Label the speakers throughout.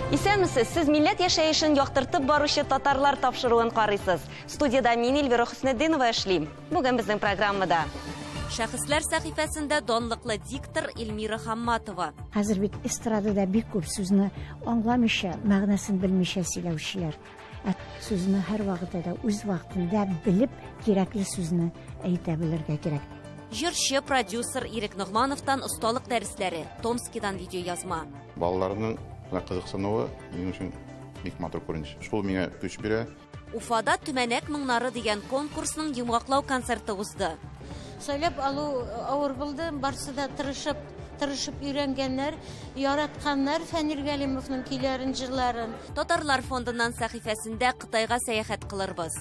Speaker 1: Исәнмесез, сез милләт яшәешен яктыртып баручы татарлар тапшыруын карыйсыз. Студияда мин Эльвира Хөснетдинова эшлим. Бүген безнең программада Шәхесләр сәхифәсендә данлыклы диктор Эльмира Хамматова.
Speaker 2: Хәзер бит эстрадада бик күп сүзне аңламыйча, мәгънәсен белмичә сөйләүчеләр. Ә сүзне һәр вакытта да үз вакытында белеп, кирәкле сүзне әйтә белергә кирәк.
Speaker 1: Җырчы, продюсер Ирек Ногмановтан осталык дәресләре, Томскидан видеоязма.
Speaker 3: Балаларның кызыксынуы минем өчен бик матур күренеш. Шул миңа көч бирә.
Speaker 1: Уфада Төмәнәк моңнары дигән конкурсның йомгаклау концерты узды.
Speaker 4: Сайлап алу авыр булды, барсы да тырышып өйрәнгәннәр, яратканнар Фәнир Галимовның көйләрен, җырларын.
Speaker 1: Татарлар фондыннан сәхифәсендә Кытайга сәяхәт кылырбыз.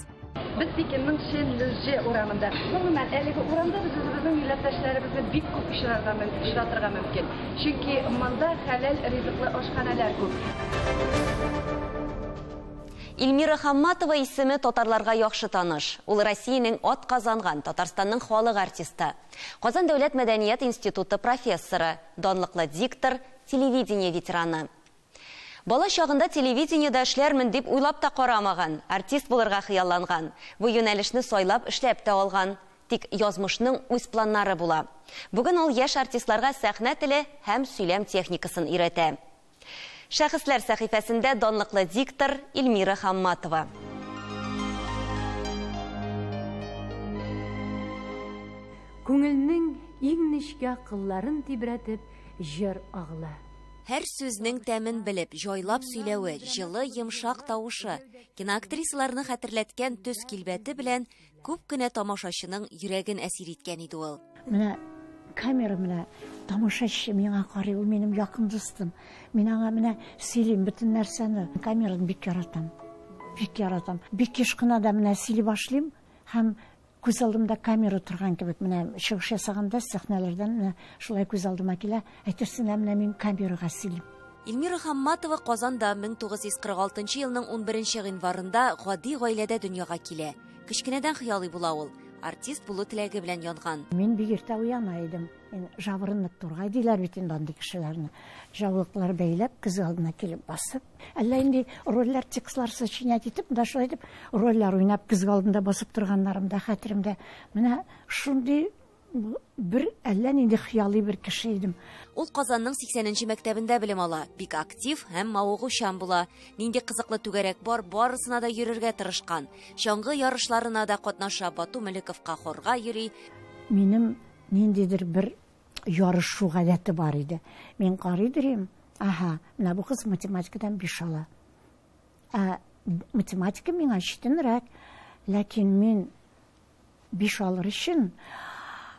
Speaker 5: Без Пекинның Шенлыжы урамында. Гомумән, әлеге урамда без үзебезнең милләттәшләребезне бик күп очратырга мөмкин. Чөнки монда хәләл ризыклы ашханәләр күп.
Speaker 1: Эльмира Хамматова исеме татарларга яхшы таныш. Ул Россиянең атказанган, Татарстанның халык артисты. Казан дәүләт мәдәният институты профессоры, данлыклы диктор, телевидение ветераны. Бала чагында телевидениедә эшләрмен дип уйлап та карамаган, артист булырга хыялланган. Бу юнәлешне сайлап эшләп тә алган. Тик язмышның үз планнары була. Бүген ул яшь артистларга сәхнә теле һәм сөйләм техникасын өйрәтә. Шәхесләр сәхифәсендә данлыклы диктор Эльмира Хамматова.
Speaker 6: Күңелнең иң нечкә кылларын тибрәтеп җыр агыла.
Speaker 1: Һәр сүзнең тәмен белеп, җайлап сөйләве, җылы, йомшак тавышы, киноактрисаларны хәтерләткән төс килбәте белән күп кенә тамашачының йөрәген әсир иткән иде ул.
Speaker 2: Менә камера, менә тамашачы миңа карый, ул минем якын дустым. Мин аңа менә сөйлим бөтен нәрсәне. Камераны бик яратам. Бик яратам. Бик еш кына да менә сөйли башлыйм һәм күз алдымда камера торган кебек, менә чыгыш ясаганда сәхнәләрдән менә шулай күз алдыма килә, әйтерсең менә мин камерага сөйлим.
Speaker 1: Эльмира Хамматова Казанда 1946 елның 11 гыйнварында гади гаиләдә дөньяга килә. Кечкенәдән хыялый була ул. Артист булу теләге белән янган.
Speaker 2: Мин бик иртә уяна идем. Жабырынып тургай диләр бит инде андый кешеләрне. Жаулыклар бәйләп, күз алдына килеп басып, әллә инде рольләр, текстлар сочинять итеп, да шулай итеп рольләр уйнап күз алдында басып торганнарым да хәтеремдә. Менә шундый бер әллә нинди хыялый бер кеше идем.
Speaker 1: Ул Казанның 80-нче мәктәбендә белем ала. Бик актив һәм мавыгучан була. Нинди кызыклы түгәрәк бар, барысына да йөрергә тырышкан. Чаңгы ярышларына да катнаша, Бату Мөлековка хорга йөри.
Speaker 2: Минем ниндидер бер ярышу гадәте бар иде. Мин карый дирем, аһа, менә бу кыз математикадан 5 ала. Ә математика миңа читенрәк, ләкин мин 5 алыр өчен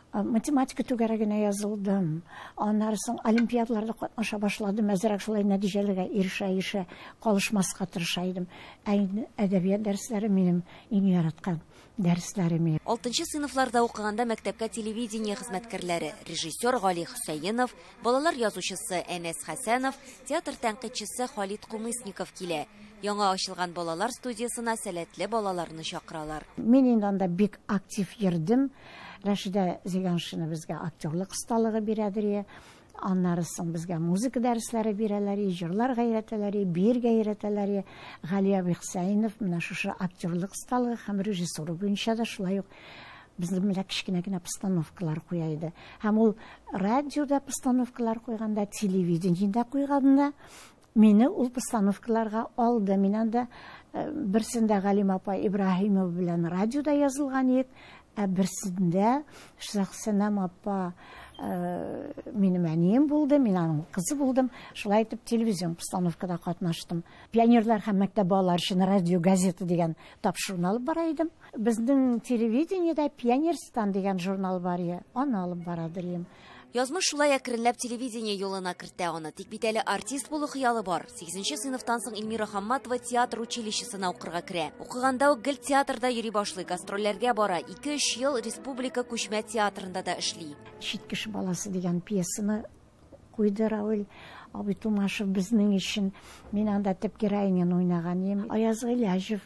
Speaker 2: математика түгәрәгенә язылдым. Аннары соң олимпиадаларда катнаша башладым. Әзрәк шулай нәтиҗәләргә ирешә-ирешә калышмаска тырыша идем. Ә инде әдәбият дәресләре минем иң яраткан дәресләрем.
Speaker 1: 6 сыйныфларда укыганда мәктәпкә телевидение хезмәткәрләре, режиссер Гали Хөсәенов, балалар язучысы Әнәс Хәсәнов, театр тәнкыйтьчесе Халит Кумысников килә. Яңа ачылган балалар студиясына сәләтле балаларны чакыралар.
Speaker 2: Мин инде анда бик актив йөрдем. Рәшидә Зиганшина безгә актерлык осталыгы бирәдер. Аннары соң безгә музыка дәресләре бирәләр, җырларга өйрәтәләр, биергә өйрәтәләр. Гали абый Хөсәенов менә шушы актерлык осталыгы һәм режиссура буенча да шулай ук безнең менә кечкенә генә постановкалар куя иде. Һәм ул радиода постановкалар куйганда, телевидениедә куйганда мине ул постановкаларга алды. Мин анда берсендә Галим апа Ибраһимова белән радиода язылган идек, ә берсендә Шәхсәнәм апа минем әнием булды, мин аның кызы булдым. Шулай итеп телевизион постановкада катнаштым. Пионерлар һәм мәктәп балалары өчен радио газета дигән тапшыруны алып бара идем. Безнең телевидениедә Пионерстан дигән журнал бар иде, аны алып бара идем.
Speaker 1: Язмыш шулай әкренләп телевидение юлына кертә аны. Тик бит әле артист булу хыялы бар. 8 сыйныфтан соң Эльмира Хамматова театр училищесына укырга керә. Укыганда ук гел театрда йөри башлый, гастрольләргә бара. 2-3 ел республика күчмә театрында да эшли.
Speaker 2: Чит кеше баласы дигән пьесаны куйды Равил абый Тумашев безнең өчен. Мин анда төп героиняны уйнаган идем. Аяз Гыйләҗев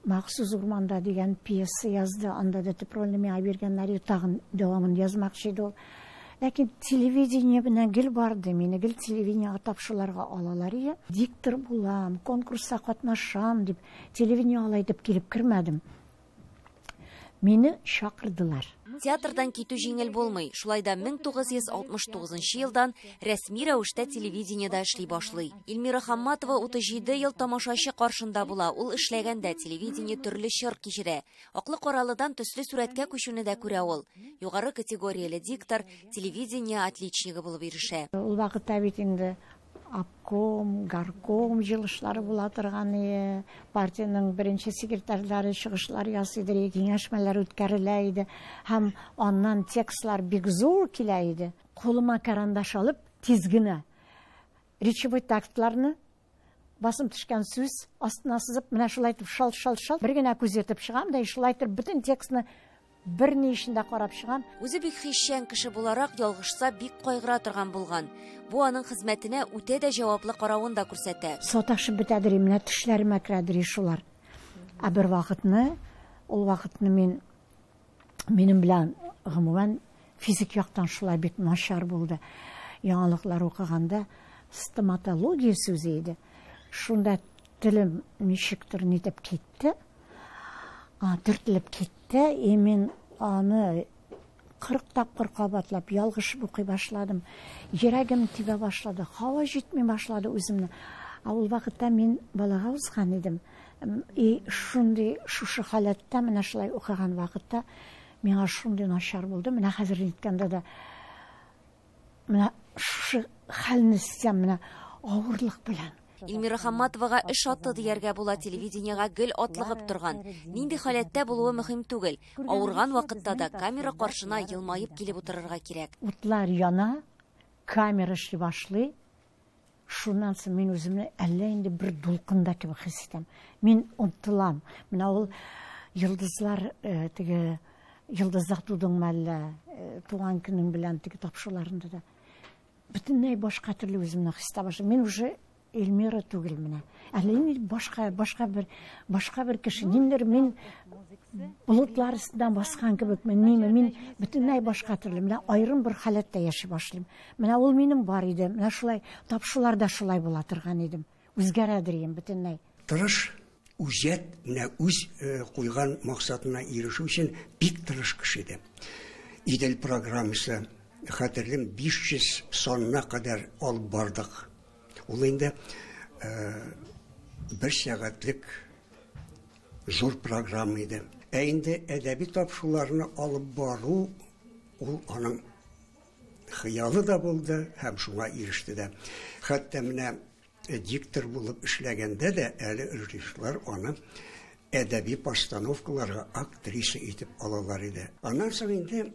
Speaker 2: Махсус урманда дигән пьеса язды. Анда да төп рольне миңа биргәннәр, тагын дәвамын язмакчы иде ул. Ләкин телевидение белән гел барды, мине гел телевидениега тапшыруларга алалар иде. Диктор булам, конкурста катнашам дип, телевидение алай дип килеп кермәдем. Мине чакырдылар.
Speaker 1: Театрдан китү җиңел булмый. Шулай да 1969 елдан рәсми рәвештә телевидениедә эшли башлый. Эльмира Хамматова 37 ел тамашачы каршында була. Ул эшләгәндә телевидение төрле чор кичерә. Аклы-каралыдан төсле сурәткә күчүне дә күрә ул. Югары категорияле диктор, телевидение отличнигы булып ирешә.
Speaker 2: Ул вакытта бит инде обком, горком җыелышлары була торган иде. Партиянең беренче секретарьлары чыгышлар ясый иде, киңәшмәләр үткәрелә иде. Һәм аннан текстлар бик зур килә иде. Кулыма карандаш алып, тиз генә речевой тактларны басым төшкән сүз астына сызып, менә шулай итеп шалт-шалт-шалт бер генә күз йөртеп чыгам да, шулай итеп бөтен текстны бер ни эчендә карап чыгам.
Speaker 1: Үзе бик хисчән кеше буларак, ялгышса бик кайгыра торган булган. Бу аның хезмәтенә үтә дә җаваплы каравын да күрсәтә.
Speaker 2: Саташып бетәдер, менә төшләремә керәдер шулар. Ә бер вакытны, ул вакытны минем белән гомумән физик яктан шулай бик начар булды. Яңалыклар укыганда стоматология сүзе иде. Шунда телем ничектер нитеп китте, төртелеп китте, и мин аны 40 тапкыр кабатлап ялгышып укый башладым. Йөрәгем тибә башлады, һава җитми башлады үземне. Ә ул вакытта мин балага узган идем. И шундый шушы халәттә менә шулай укыган вакытта миңа шундый начар булды. Менә хәзер әйткәндә дә менә шушы хәлне сизәм, менә авырлык белән.
Speaker 1: Эльмира Хамматовага эш аты дияргә була, телевидениега гел атлыгып торган. Нинди халәттә булуы мөһим түгел. Авырган вакытта да камера каршына елмаеп килеп утырырга кирәк.
Speaker 2: Утлар яна, камера эшли башлый. Шуннан соң мин үземне әллә инде бер дулкында кебек хис итәм. Мин онытылам. Менә ул йолдызлар, теге йолдызда тудыңмы әллә, туган көнең белән теге тапшыруларында да бөтенләй башка төрле үземне хис итә башлыйм. Мин уже Эльмира түгел менә. Әллә инде башка бер кеше. Ниндер мин болытлар өстеннән баскан кебек мин, ниме, мин бөтенләй башка төрле. Менә аерым бер халәттә яши башлыйм. Менә ул минем бар иде. Менә шулай тапшыруларда шулай була торган идем. Үзгәрәдер идем бөтенләй.
Speaker 7: Тырыш, үҗәт, менә үз куйган максатына ирешү өчен бик тырыш кеше иде. Идел программасы, хәтерлим, 500 санына кадәр алып бардык. Ул инде бер сәгатьлек зур программа иде. Ә инде әдәби тапшыруларны алып бару ул аның хыялы да булды һәм шуңа иреште дә. Хәтта менә диктор булып эшләгәндә дә әле режиссерлар аны әдәби постановкаларга актриса итеп алалар иде. Аннан соң инде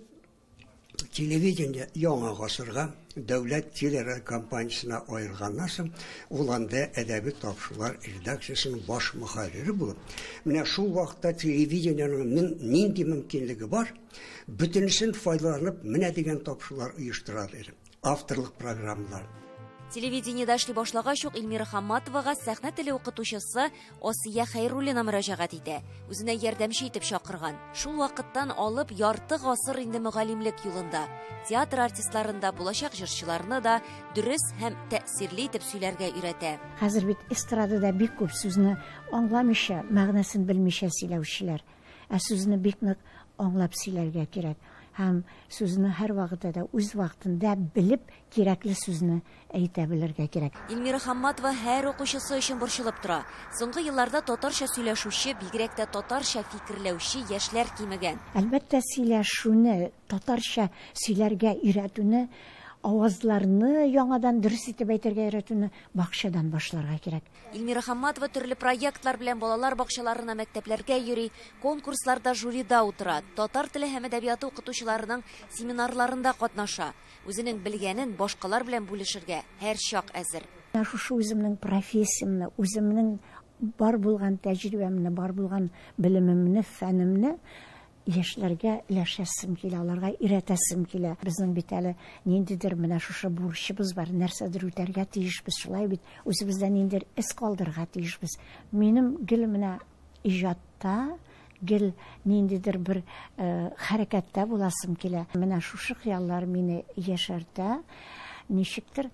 Speaker 7: телевидение яңа гасырга, дәүләт телерадиокомпаниясенә аерылганнан соң, ул анда әдәби тапшырулар редакциясенең баш мөхәррире булып, менә шул вакытта телевидениенең нинди мөмкинлеге бар, бөтенесен файдаланып, менә дигән тапшырулар оештыра иде. Авторлык программалар.
Speaker 1: Телевидениедә эшли башлагач ук Эльмира Хамматовага сәхнә теле укытучысы Асия Хәйруллина мөрәҗәгать итә. Үзенә ярдәмче итеп чакырган. Шул вакыттан алып ярты гасыр инде мөгаллимлек юлында. Театр артистларын да, булачак җырчыларны да дөрес һәм тәэсирле итеп сөйләргә өйрәтә.
Speaker 2: Хәзер бит эстрадада бик күп сүзне аңламыйча, мәгънәсен белмичә сөйләүчеләр. Ә сүзне бик нык аңлап сөйләргә кирәк. Һәм сүзне һәр вакытта да үз вакытында белеп, кирәкле сүзне әйтә белергә кирәк.
Speaker 1: Эльмира Хамматова һәр укучысы өчен борчылып тора. Соңгы елларда татарча сөйләшүче, бигрәк тә татарча фикерләүче яшьләр кимегән.
Speaker 2: Әлбәттә, сөйләшүне, татарча сөйләргә өйрәтүне, авазларны яңадан дөрес итеп әйтергә өйрәтүне бакчадан башларга кирәк.
Speaker 1: Эльмира Хамматова төрле проектлар белән балалар бакчаларына, мәктәпләргә йөри, конкурсларда жюрида утыра, татар теле һәм әдәбияты укытучыларының семинарларында катнаша. Үзенең белгәнен башкалар белән бүлешергә һәр чак әзер.
Speaker 2: Менә шушы үземнең профессиямне, үземнең бар булган тәҗрибәмне, бар булган белемемне, фәнемне яшьләргә өләшәсем килә, аларга өйрәтәсем килә. Безнең бит әле ниндидер менә шушы бурычыбыз бар, нәрсәдер үтәргә тиешбез, шулай бит, үзебездә ниндидер эз калдырырга тиешбез. Минем гел менә иҗатта Гел ниндидер бер хәрәкәттә буласым килә. Менә шушы хыяллар мине яшәртә, ничектер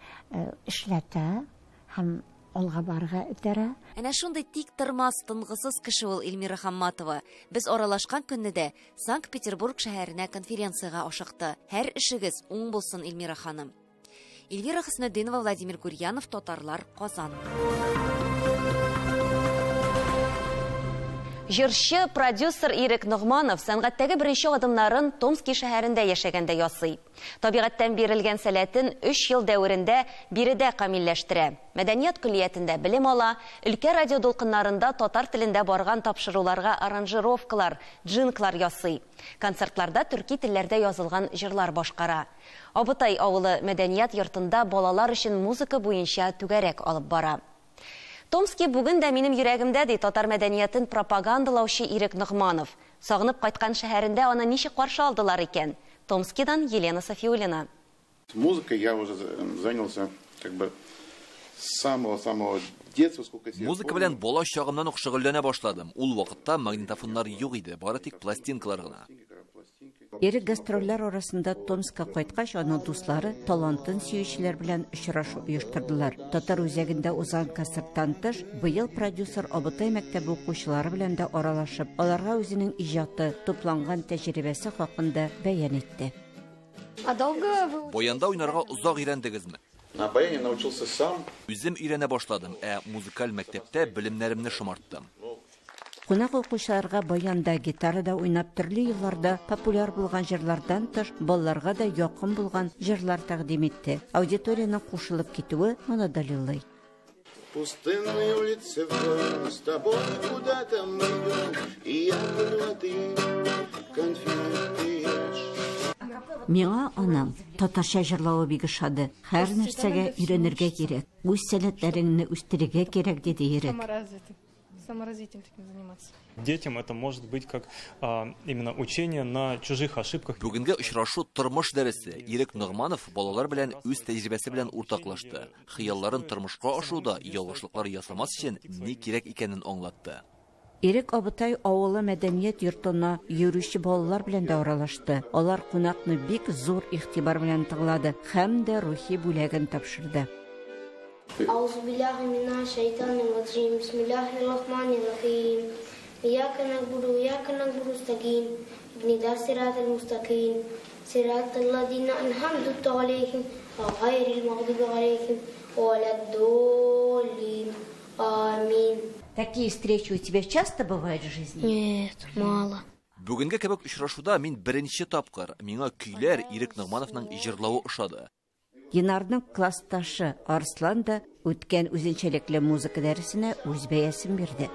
Speaker 2: эшләтә һәм алга барырга этәрә.
Speaker 1: Әнә шундый тик тормас, тынгысыз кеше ул Эльмира Хамматова. Без аралашкан көнне дә Санкт-Петербург шәһәренә конференциягә ашыкты. Һәр эшегез уң булсын, Эльмира ханым. Эльвира Хөснетдинова, Владимир Гурьянов, Татарлар, Казан. Җырчы, продюсер Ирек Ногманов сәнгатьтәге беренче адымнарын Томски шәһәрендә яшәгәндә ясый. Табигатьтән бирелгән сәләтен 3 ел дәверендә биредә камилләштерә. Мәдәният көллиятендә белем ала, өлкә радио дулкыннарында татар телендә барган тапшыруларга аранжировкалар, джинглар ясый. Концертларда төрки телләрдә язылган җырлар башкара. Абытай авылы мәдәният йортында балалар өчен музыка буенча түгәрәк алып бара. Томски бүген дә минем йөрәгемдә, ди татар мәдәниятен пропагандалаучы Ирек Ногманов. Сагынып кайткан шәһәрендә аны ничек каршы алдылар икән? Томскидан Елена Софиулина.
Speaker 3: Музыкой я уже занялся как бы с самого-самого детства, сколько себе
Speaker 8: Музыка белән бала чагымнан ук шөгыльләнә башладым. Ул вакытта магнитофоннар юк иде, бары тик пластинкалар гына.
Speaker 9: Ирек гастрольләр арасында Томскка кайткач, аның дуслары талантын сөючеләр белән очрашу оештырдылар. Татар үзәгендә узган концерттан тыш, быел продюсер Абытай мәктәбе укучылары белән дә аралашып, аларга үзенең иҗаты, тупланган тәҗрибәсе хакында бәян итте.
Speaker 10: А долго вы
Speaker 8: Баянда уйнарга озак өйрәндегезме?
Speaker 3: На баяне научился сам.
Speaker 8: Үзем өйрәнә башладым, ә музыкаль мәктәптә белемнәремне шомарттым.
Speaker 9: Кунак укучыларга баянда, гитарада уйнап төрле елларда популяр булган җырлардан тыш, балаларга да якын булган җырлар тәкъдим итте. Аудиторияның кушылып китүе моны дәлилли.
Speaker 3: Пустынные улицы вдвоем, с тобой куда-то мы идем, и я курю, а ты конфеты ешь.
Speaker 9: Миңа аның татарча җырлавы бик ошады. Һәр нәрсәгә өйрәнергә кирәк, үз сәләтләреңне үстерергә кирәк, диде Ирек.
Speaker 10: Саморазвитием таким заниматься.
Speaker 11: Детям это может быть как именно учение на чужих ошибках.
Speaker 8: Бүгенге очрашу тормыш дәресе. Ирек Ногманов балалар белән үз тәҗрибәсе белән уртаклашты. Хыялларын тормышка ашыруда ялгышлыклар ясамас өчен ни кирәк икәнен аңлатты.
Speaker 9: Ирек Абытай авылы мәдәният йортына йөрүче балалар белән дә аралашты. Алар кунакны бик зур игътибар белән тыңлады һәм дә рухи бүләген тапшырды.
Speaker 12: Аузубиллахи минаш шайтанир раджим. Бисмиллахир рахманир рахим. Ияка нагбуду ва ияка настагин. Ихдинас сиратал мустаким. Сиратал ладина ан'амта алейхим гайрил магдуби алейхим валаддоллин. Амин.
Speaker 9: Такие встречи у тебя часто бывают в жизни?
Speaker 12: Нет, мало.
Speaker 8: Бүгенге кебек очрашуда мин беренче тапкыр. Миңа көйләр Ирек Ногмановның җырлавы ошады.
Speaker 9: Динарның классташы Арслан да үткән үзенчәлекле музыка дәресенә үз бәясен бирде.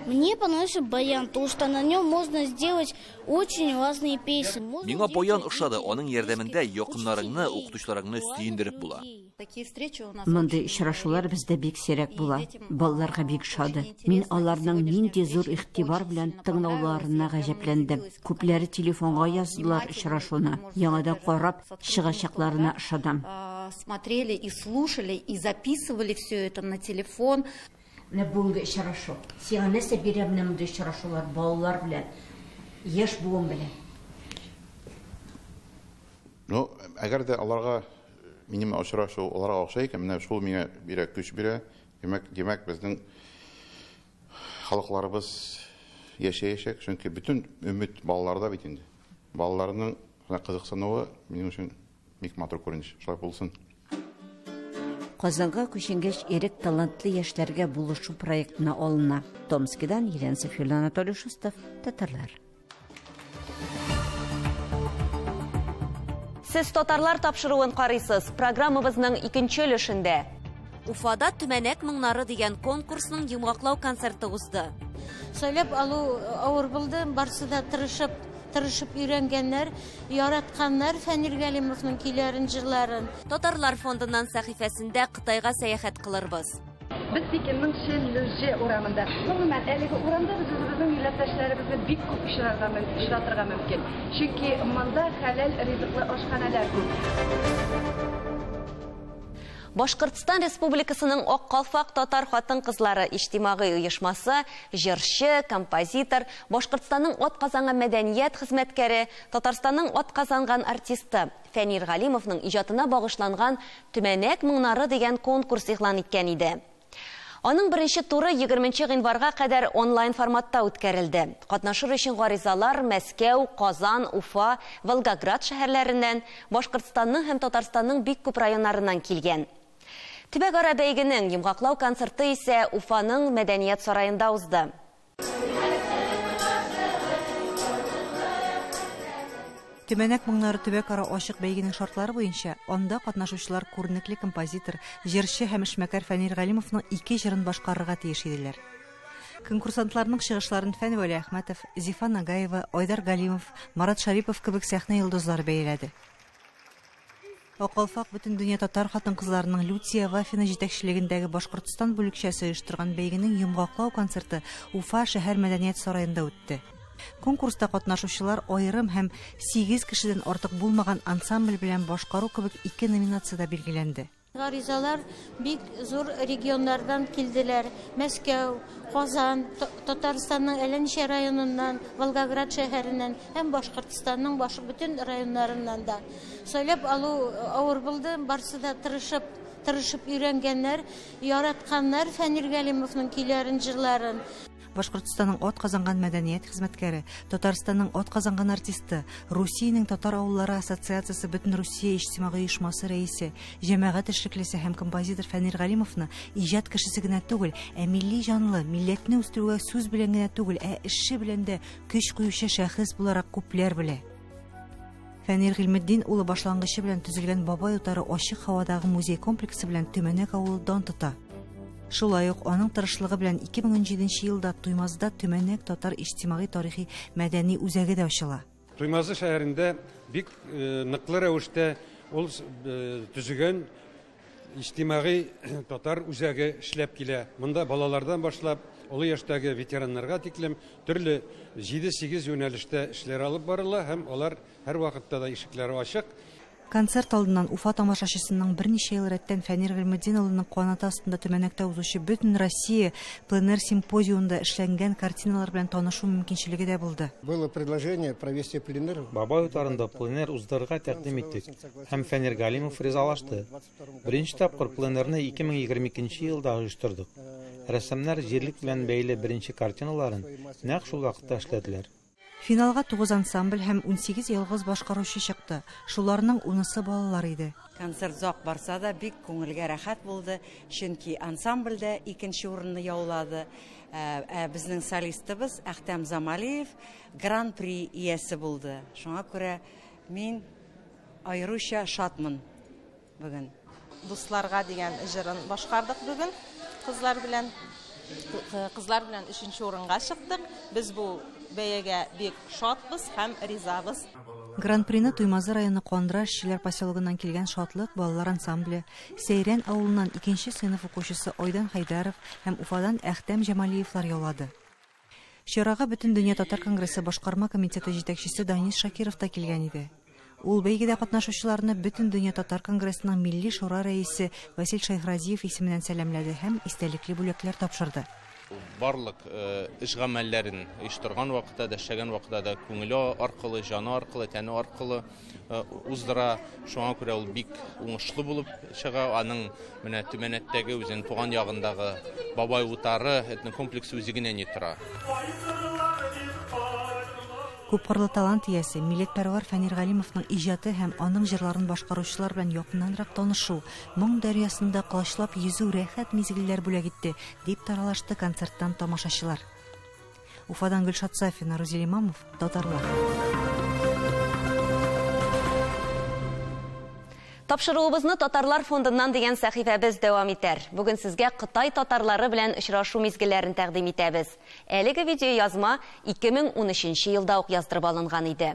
Speaker 12: Мне понравился баян, потому что на нем можно сделать очень разные песни. Можно
Speaker 8: Миңа баян
Speaker 12: делать
Speaker 8: ошады, аның ярдәмендә
Speaker 12: очень
Speaker 8: якыннарыңны,
Speaker 12: людей,
Speaker 8: укытучыларыңны
Speaker 12: очень
Speaker 8: сөендереп була.
Speaker 12: людей.
Speaker 13: Такие встречи у нас
Speaker 9: Мондый
Speaker 13: очень
Speaker 9: очрашулар бездә бик сирәк була. Балаларга бик ошады. Мин аларның нинди зур игътибар белән тыңлауларына гаҗәпләндем. Күпләре телефонга яздылар очрашуны. Яңадан карап чыгачакларына ышанам.
Speaker 13: Смотрели и слушали, и записывали все это на телефон.
Speaker 9: Менә бүгенге очрашу. Сиңа нәрсә бирә менә мондый очрашулар балалар белән, яшь буын белән?
Speaker 3: Ну, әгәр дә аларга минем очрашу аларга охшай икән, менә шул миңа бирә, көч бирә. Димәк, безнең халыкларыбыз яшәячәк, чөнки бөтен өмет балаларда бит инде. Балаларның кызыксынуы минем өчен бик матур күренеш. Шулай булсын.
Speaker 9: Казанга күченгәч, Ирек талантлы яшьләргә булышу проектына алына. Томскидан Елена Софьевна, Анатолий Шустов, Татарлар.
Speaker 1: Сез татарлар тапшыруын карыйсыз. Программабызның икенче өлешендә. Уфада Төмәнәк моңнары дигән конкурсның йомгаклау концерты узды.
Speaker 4: Сайлап алу авыр булды, барсы да тырышып өйрәнгәннәр, яратканнар Фәнир Галимовның көйләрен, җырларын.
Speaker 1: Татарлар фондыннан сәхифәсендә Кытайга сәяхәт кылырбыз.
Speaker 5: Без Пекинның Шенлүже урамында. Гомумән, әлеге урамда без үзебезнең милләттәшләребезне бик күп очратырга мөмкин. Чөнки монда хәләл ризыклы ашханәләр күп.
Speaker 1: Башкортстан Республикасының Ак калфак татар хатын-кызлары иҗтимагый оешмасы, җырчы, композитор, Башкортстанның атказанган мәдәният хезмәткәре, Татарстанның атказанган артисты Фәнир Галимовның иҗатына багышланган Төмәнәк моңнары дигән конкурс игълан иткән иде. Аның беренче туры 20 гыйнварга кадәр онлайн форматта үткәрелде. Катнашыр өчен гаризалар Мәскәү, Казан, Уфа, Волгоград шәһәрләреннән, Башкортстанның һәм Татарстанның бик күп районнарыннан килгән. Төбәкара бәйгенең йомгаклау концерты исә Уфаның Мәдәният сараенда узды.
Speaker 14: Төмәнәк моңнары төбәкара ачык бәйгенең шартлары буенча, анда катнашучылар күренекле композитор, җырчы һәм эшмәкәр Фәнир Галимовның ике җырын башкарырга тиеш иделәр. Конкурсантларның чыгышларын Фән Вәлиәхмәтов, Зифа Нагаева, Айдар Галимов, Марат Шарипов кебек сәхнә йолдызлары бәяләде. Ак калфак Бөтендөнья татар хатын-кызларының Люция Вафина җитәкчелегендәге Башкортстан бүлекчәсе оештырган бәйгенең йомгаклау концерты Уфа шәһәр мәдәният сараенда үтте. Конкурста катнашучылар аерым һәм 8 кешедән артык булмаган ансамбль белән башкару кебек ике номинациядә билгеләнде.
Speaker 4: Гаризалар бик зур регионнардан килделәр. Мәскәү, Казан, Татарстанның әллә ничә районыннан, Волгоград шәһәреннән һәм Башкортстанның бөтен районнарыннан да. Сайлап алу авыр булды, барсы да тырышып, тырышып өйрәнгәннәр, яратканнар Фәнир Галимовның көйләрен, җырларын.
Speaker 14: Башкортстанның атказанган мәдәният хезмәткәре, Татарстанның атказанган артисты, Русиянең татар авыллары ассоциациясе Бөтенрусия иҗтимагый оешмасы рәисе, җәмәгать эшлеклесе һәм композитор Фәнир Галимовны иҗат кешесе генә түгел, ә милли җанлы, милләтне үстерүгә сүз белән генә түгел, ә эше белән дә көч куючы шәхес буларак күпләр белә. Фәнир Гыйльметдин улы башлангычы белән төзелгән Бабай утары ачык һавадагы музей комплексы белән Төмәнәк авылы дан тота. Шулай ук аның тырышлыгы белән 2017 елда Туймазыда Төмәнәк татар иҗтимагый тарихи мәдәни үзәге дә ачыла.
Speaker 15: Туймазы шәһәрендә бик ныклы рәвештә ул төзегән иҗтимагый татар үзәге эшләп килә. Монда балалардан башлап олы яшьтәге ветераннарга тиклем төрле 7-8 юнәлештә эшләр алып барыла һәм алар һәр вакытта да ишекләре ачык.
Speaker 14: Концерт алдыннан Уфа тамашачысының берничә ел рәттән Фәнир Гыйльметдин улының канаты астында Төмәнәктә узучы бөтен Россия пленэр симпозиумында эшләнгән картиналар белән танышу мөмкинчелеге дә булды.
Speaker 16: Было предложение провести пленэр.
Speaker 17: Бабай утарында пленэр уздырырга тәкъдим иттек һәм Фәнир Галимов ризалашты. Беренче тапкыр пленэрны 2022 елда оештырдык. Рәссамнар җирлек белән бәйле беренче картиналарын нәкъ шул вакытта эшләделәр.
Speaker 14: Финалга 9 ансамбль һәм 18 ялгыз башкаручы чыкты. Шуларның 10-сы балалар иде.
Speaker 18: Концерт озак барса да бик күңелгә рәхәт булды, чөнки ансамбль дә икенче урынны яулады. Ә безнең солистыбыз Әхтәм Замалиев гран-при иясе булды. Шуңа күрә мин аеруча шатмын бүген.
Speaker 19: Дусларга дигән җырын башкардык бүген кызлар белән. Кызлар белән 3нче урынга чыктык. Без бу бәягә бик шатбыз һәм ризабыз.
Speaker 14: Гран-прины Туймазы районы Кандра эшчеләр поселогыннан килгән Шатлык балалар ансамбле, Сәйрән авылыннан 2нче сыйныф укучысы Айдан Хайдаров һәм Уфадан Әхтәм Җамалиевлар яулады. Чарага Бөтендөнья татар конгрессы башкарма комитеты җитәкчесе Данис Шакиров та килгән иде. Ул бәйгедә катнашучыларны Бөтендөнья татар конгрессының милли шура рәисе Васил Шәйхразиев исеменнән сәламләде һәм истәлекле бүләкләр тапшырды.
Speaker 20: Барлык эш гамәлләрен оештырган вакытта да, эшләгән вакытта да күңеле аркылы, җаны аркылы, тәне аркылы уздыра. Шуңа күрә ул бик уңышлы булып чыга. Аның менә Төмәнәктәге үзенең туган ягындагы Бабай утары этнокомплексы үзе генә ни тора.
Speaker 14: Күпкырлы талант иясе, милләтпәрвәр Фәнир Галимовның иҗаты һәм аның җырларын башкаручылар белән якыннанрак танышу, моң дәрьясында колачлап йөзү рәхәт мизгелләр бүләк итте, дип таралашты концерттан тамашачылар. Уфадан Гөлшат Сафина, Рузил Имамов, Татарлар.
Speaker 1: Тапшыруыбызны Татарлар фондыннан дигән сәхифәбез дәвам итәр. Бүген сезгә Кытай татарлары белән очрашу мизгелләрен тәкъдим итәбез. Әлеге видео язма 2013 елда ук яздырып алынган иде.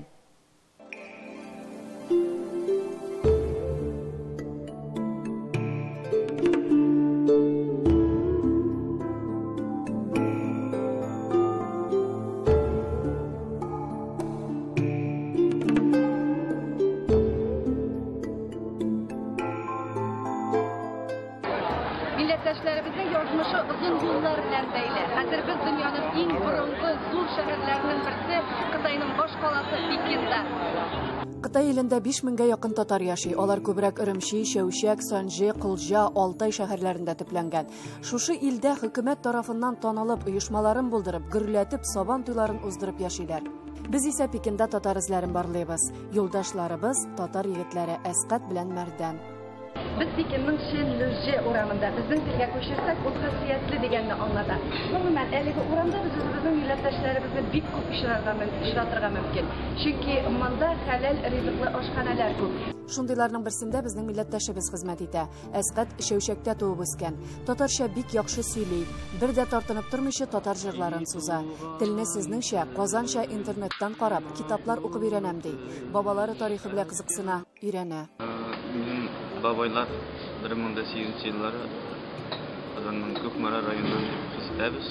Speaker 5: Милләттәшләребезнең язмышы озын юллар белән бәйле. Хәзер без дөньяның иң борынгы зур шәһәрләренең берсе, Кытайның баш каласы Пекинда.
Speaker 21: Кытай илендә 5 меңгә якын татар яши. Алар күбрәк Өремчи, Чәүчәк, Санҗи, Кулҗа, Алтай шәһәрләрендә төпләнгән. Шушы илдә хөкүмәт тарафыннан танылып, оешмаларын булдырып, гөрләтеп сабан туйларын уздырып яшиләр. Без исә Пекинда татар эзләрен барлыйбыз. Юлдашларыбыз татар егетләре Әскать белән Мәрдән.
Speaker 5: Без Пекинның Шенлүҗе урамында. Безнең телгә күчерсәк, ул хасиятле дигәнне аңлата. Гомумән, әлеге урамда без үзебезнең милләттәшләребезне бик күп очратырга мөмкин. Чөнки монда хәләл ризыклы ашханәләр күп.
Speaker 21: Шундыйларның берсендә безнең милләттәшебез хезмәт итә. Әскать Чәүчәктә туып үскән. Татарча бик яхшы сөйли. Бер дә тартынып тормыйча татар җырларын суза. Телне сезнеңчә, Казанча интернеттан карап, китаплар укып өйрәнәм ди. Бабалары тарихы белән кызыксына, өйрәнә.
Speaker 22: Минем бабайлар 1800 еллары Казанның Кукмара районыннан дип хис итәбез.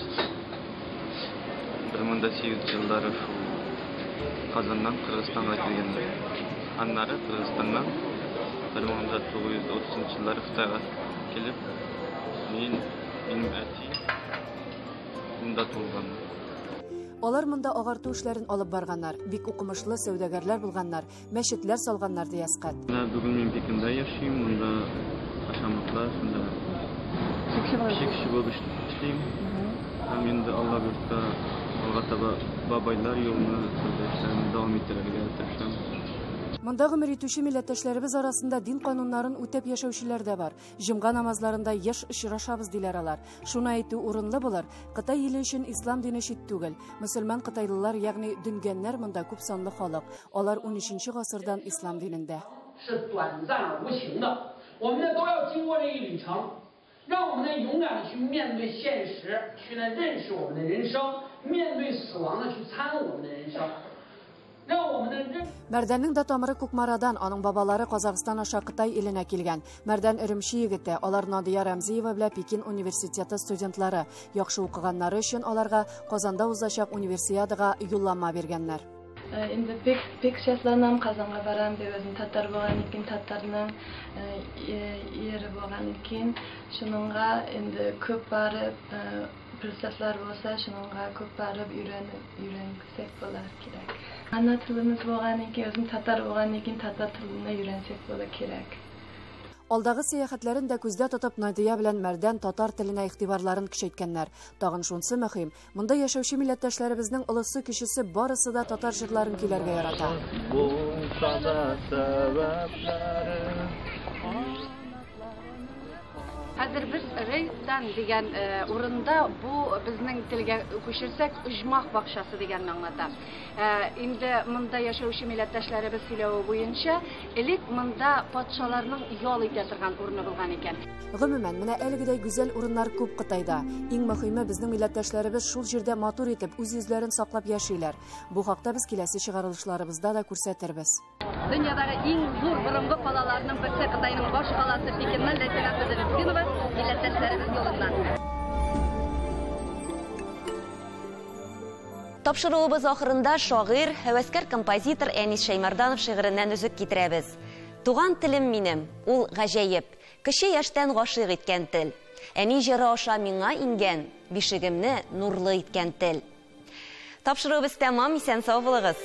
Speaker 22: 1800 еллары шул Казаннан Кыргызстанга килгәннәр. Аннары Кыргызстаннан 1930 еллары Кытайга килеп, мин, минем әти монда туылган.
Speaker 21: Алар монда агарту эшләрен алып барганнар, бик укымышлы сәүдәгәрләр булганнар, мәчетләр салганнар, ди Әскать.
Speaker 22: Менә бүген мин Пекинда яшим, монда ашамлыклар, шунда пешекче булып эшлим. Һәм инде Алла боерса, алга таба бабайлар юлны, шундый эшләрне дәвам иттерергә тырышам.
Speaker 21: Монда гомер итүче милләттәшләребез арасында дин кануннарын үтәп яшәүчеләр дә бар. Җомга намазларында еш очрашабыз, диләр алар. Шуны әйтү урынлы булыр, Кытай иле өчен ислам дине чит түгел. Мөселман кытайлылар, ягъни дүнгәннәр монда күп санлы халык. Алар унөченче гасырдан ислам динендә.
Speaker 23: 是短暂而无情的，我们呢都要经过这一旅程，让我们呢勇敢的去面对现实，去呢认识我们的人生，面对死亡呢去参悟我们的人生。让我们的认
Speaker 21: Мәрдәннең дә тамыры Кукмарадан, аның бабалары Казахстан аша Кытай иленә килгән. Мәрдән Өремчи егете, алар Надия Рәмзиева белән Пекин университеты студентлары. Яхшы укыганнары өчен аларга Казанда узачак универсиадага юллама биргәннәр.
Speaker 10: Инде бик бик шатланам, Казанга барам дип, үзем татар булган икән, татарның ире булган икән. Шуныңга инде күп барып, форсатлар булса, шуныңга күп барып өйрәнсәк булар кирәк. Ана телебез булган икән, үзем татар булган икән, татар телен өйрәнсәк була кирәк.
Speaker 21: Алдагы сәяхәтләрен дә күздә тотып, Надия белән Мәрдән татар теленә игътибарларын көчәйткәннәр. Тагын шунсы мөһим, монда яшәүче милләттәшләребезнең олысы кечесе барысы да татар җырларын көйләргә ярата.
Speaker 22: Булса да сәбәпләре.
Speaker 5: Хәзер без Рейстан дигән урында, бу безнең телгә күчерсәк, оҗмах бакчасы дигәнне аңлата. Инде монда яшәүче милләттәшләребез сөйләве буенча, элек монда патшаларның ял итә торган урыны булган икән.
Speaker 21: Гомумән, менә әлегедәй гүзәл урыннар күп Кытайда. Иң мөһиме, безнең милләттәшләребез шул җирдә матур итеп, үз йөзләрен саклап яшиләр. Бу хакта без киләсе чыгарылышларыбызда да күрсәтербез.
Speaker 5: Дөньядагы иң зур борынгы калаларның берсе Кытайның баш каласы Пекиннан Ләйсән Абдуллина, милләттәшләребез юлыннан.
Speaker 1: Тапшыруыбыз ахырында шагыйрь, һәвәскәр композитор Әнис Шәймәрданов шигыреннән өзек китерәбез. Туган телем минем, ул гаҗәеп, кече яшьтән гашыйк иткән тел. Әни җыры аша миңа иңгән, бишегемне нурлы иткән тел. Тапшыруыбыз тәмам, исән сау булыгыз.